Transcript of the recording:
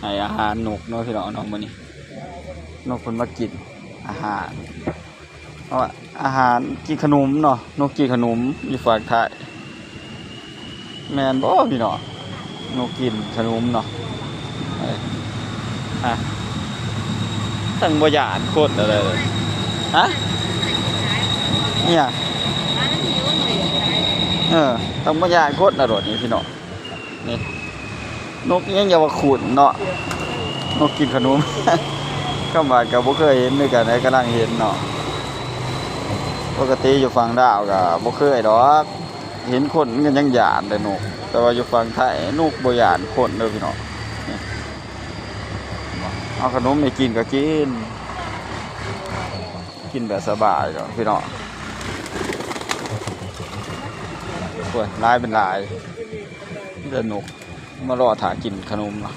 ໃຫ້ອາຫານນົກເນາະພີ່ນ້ອງເນາະ ມື້ນີ້ນົກເພິ່ນມາກິນອາຫານ ເພາະວ່າອາຫານ ກິນຂະໜົມເນາະ ນົກກິນຂະໜົມຢູ່ຝັ່ງໄທ. ແມ່ນບໍ່ພີ່ນ້ອງ? ນົກກິນຂະໜົມເນາະ. ເອີ ຮະ ທັງບໍ່ຢ້ານຄົນເລີຍ. ຮະ ອີ່ຫຍັງ? ເອີ ທັງບໍ່ຢ້ານຄົນລະໂດດນີ້ພີ່ນ້ອງ. ນີ້ ນົກອີ່ຫຍັງຢ່າວ່າຂຸ້ນເນາະ ນົກກິນຂະໜົມ. ຄຳວ່າກໍບໍ່ເຄີຍເຫັນຄືກັນ ກຳລັງເຫັນເນາະ. ປົກກະຕິຢູ່ຝັ່ງລາວກໍບໍ່ເຄີຍດອກ ເຫັນຄົນມັນກໍຍັງຢ້ານແຕ່ນົກ ແຕ່ວ່າຢູ່ຝັ່ງໄທນົກບໍ່ຢ້ານຄົນເດີພີ່ນ້ອງ. ນີ້ ເອົາຂະໜົມໃຫ້ກິນກໍກິນ ກິນແບບສະບາຍເນາະພີ່ນ້ອງ. ໂອ້ຍ ຫຼາຍເປັນຫຼາຍ ມີແຕ່ນົກມາລໍຖ້າກິນຂະໜົມເນາະ.